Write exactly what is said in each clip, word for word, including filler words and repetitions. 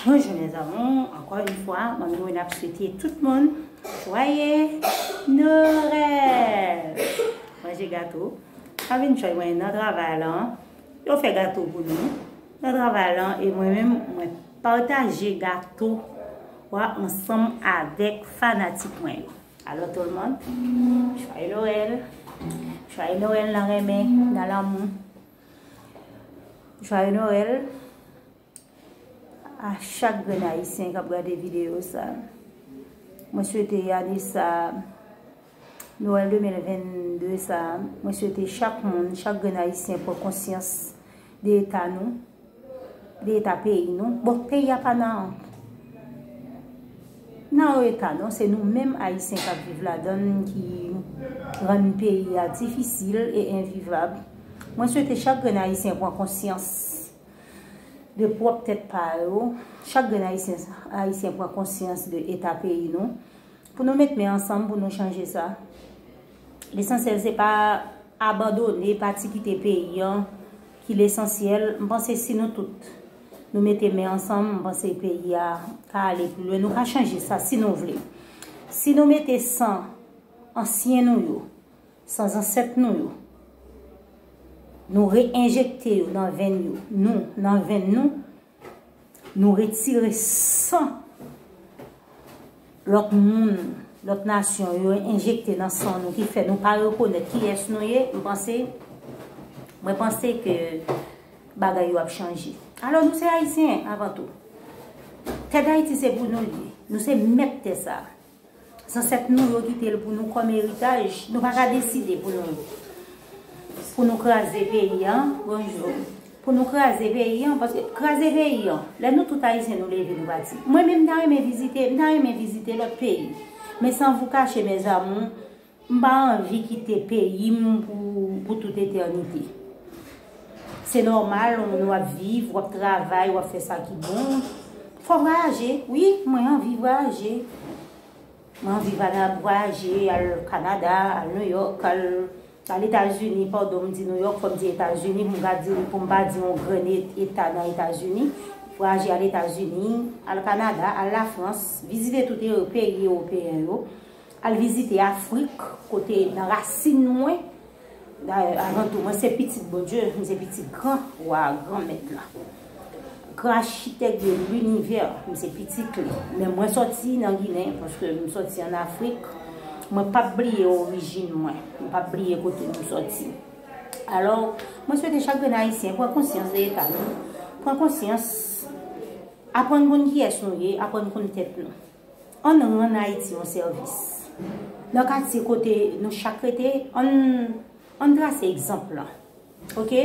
Bonjou mes amours, ankò yon fwa, manmi Wena ap swete tout moun jwaye Nwèl. Manje gato. Pa vin jwenn mwen nan travay lan. Yo fè gato pou nou nan travay lan e mwen menm mwen pataje gato wa ansanm avèk fanatik mwen yo. Alò tout le monde, joyeux Noël. Joyeux Noël nan renmen, nan lanmou. Joyeux Noël a chak grenn ayisyen k ap gade videyo sa. Mwen swete ane sa, Nwèl de mil vennde sa, mwen swete chak moun, chak grenn ayisyen pran konsyans de eta nou, de eta peyi nou. Bon, peyi a pa nan nan yon eta non, se nou menm ayisyen k ap viv ladan l ki rann peyi a difisil e envivab. Mwen swete chak grenn ayisyen pran konsyans de pwòp tèt pa yo, chak grenn ayisyen, ayisyen pran konsyans de eta peyi nou, pou nou met men ansanm pou nou chanje sa. Lesansyèl se pa abandone, pati kite peyi an ki lesansyèl. M panse si nou tout nou mete men ansanm, m panse peyi a ka ale pi lwen. Nou ka chanje sa si nou vle. Si nou mete san ansyen nou yo, san zansèt nou yo, nou re-enjekte yo nan venn yo, nou, nan venn nou, nou retire san lòt moun, lòt nasyon yo enjekte nan san nou ki fè nou pa rekonèt kiyès nou ye, m panse, mwen panse ke bagay yo ap chanje. Alò nou se ayisyen avan tou. Tè Dayiti se pou nou l ye. Nou se mèt tè sa. Zansèt nou yo kite l pou nou kòm eritaj. Nou pa ka deside pou nou, pou nou kraze peyi an. Bonjou. Pou nou kraze peyi an, paske kraze peyi an, lè nou tout ayisyen nou leve nou pati. Mwen menm m ta renmen vizite, m ta renmen vizite lòt peyi. Men san vou kache mes amours, m pa anvi kite peyi m pou, pou tout etènite. Se nòmal, yon moun w ap viv, w ap travay, w ap fè sa ki bon. Fò vwayaje, wi, mwen anvi vwayaje. Mwen anvi vana vwayaje, al Kanada, al New York, al, al Etazini, padon, m di New York, fò m di Etazini, pou m ka di, pou m pa di yon grenn et-, eta nan Etazini. Vwayaje al Etazini, al Kanada, al Lafrans, vizite tout ewo-, peyi ewopeyen yo, al vizite Afrik, kote nan rasin mwen, Dayè, avan tou, mwen se pitit Bondye, m se pitit gran wa, gran mèt la. Gran achitèk de linivè, m se pitit li. Men mwen sòti nan Ginen, paske m sòti ann Afrik. Mwen p ap bliye orijin mwen. Mwen p ap bliye kote m sòti. Alò, mwen swete chak grenn ayisyen pran konsyans de eta nou. Pran konsyans, aprann konn kiyès nou ye, aprann konn tèt nou. Ann rann Ayiti yon sèvis. Nan katye kote nou chak rete, ann, ann trase egzanp lan. Oke?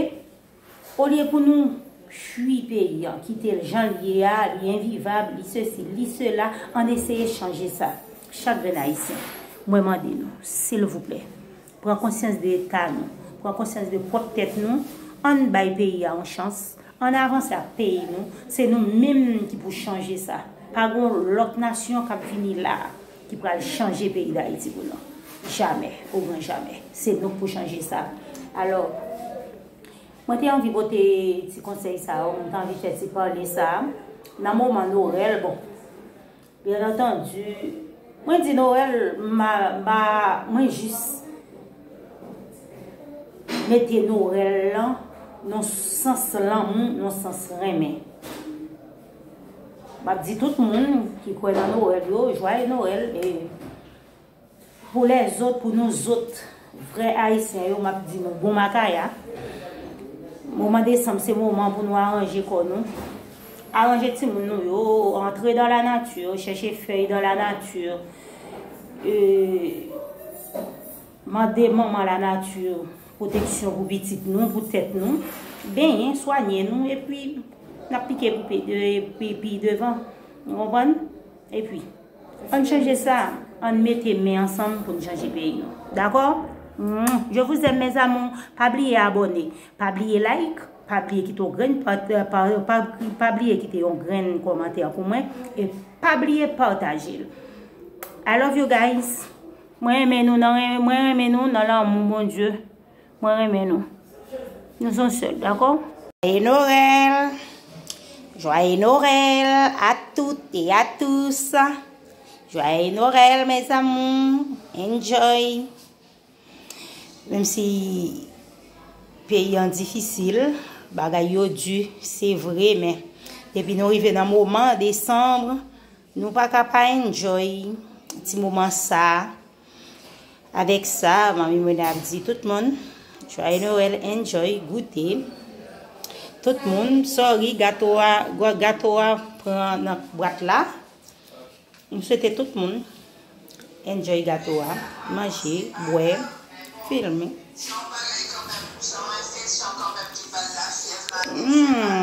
Olye pou nou fwi peyi an, kite l jan l ye a, li envivab, li sesi, li sela, ann eseye chanje sa. Chak grenn Ayisyen, mwen mande nou, silvouplè, pran konsyans de eta nou, pran konsyans de pwòp tèt nou, ann bay peyi a yon chans, ann avanse ak peyi nou, se nou menm ki pou chanje sa. Pa gon lòt nasyon k ap vini la a ki pral chanje peyi Dayiti pou nou. Jamè, o gran jamè. Se nou k pou chanje sa. Alò, mwen te anvi pote ti konsèy sa yo, mwen te anvi fè ti pale sa a. Nan moman Nwèl, bon, byen antandi, mwen di Nwèl, m a, m a, mwen jis mete Nwèl lan nan sans lanmou, nan sans renmen. M ap di tout moun ki kwè nan Nwèl yo, jwaye Nwèl, e pou lèzòt, pou nou zòt, vrè Ayisyen yo, m ap di nou bon makaya. Moman desanm se moman pou nou aranje kò nou. Aranje timoun nou yo, antre dans la nature, chèche fèy dans la nature. E, mande manman lanati pwoteksyon pou pitit nou, pou tèt nou. Benyen, swanye nou, epi n ap pike pou pi, e, pi, pi devan. Ou konprann? Epi, ann chanje sa, ann mete men ansanm pou n chanje peyi nou. Dakò? Mm. Je vous aime, mes amours. Pa bliye abòne. Pa bliye like. Pa bliye kite yon grenn pa, pa, pa, pa bliye kite yon grenn kòmantè pou mwen. E pa bliye pataje l. I love you guys. Mwen renmen nou nan, mwen renmen nou nan lanmou Bondye. Mwen renmen nou. Nou se yon sèl, dakò? E Nwèl. Joyeux Noël à toutes et à tous. Joyeux Noël, mes amours. Enjoy. Menm si peyi an difisil, bagay yo di, se vre, men depi nou rive nan moman desanm, nou pa ka pa enjoy ti moman sa. Avèk sa, manmi mwen ap di tout moun, Joyeux Noël, enjoy, goute. Tout moun, sorry, gato a, gato a pran nan bwat la. M swete tout moun enjoy gato a, manje, bwè, filme. Hmm.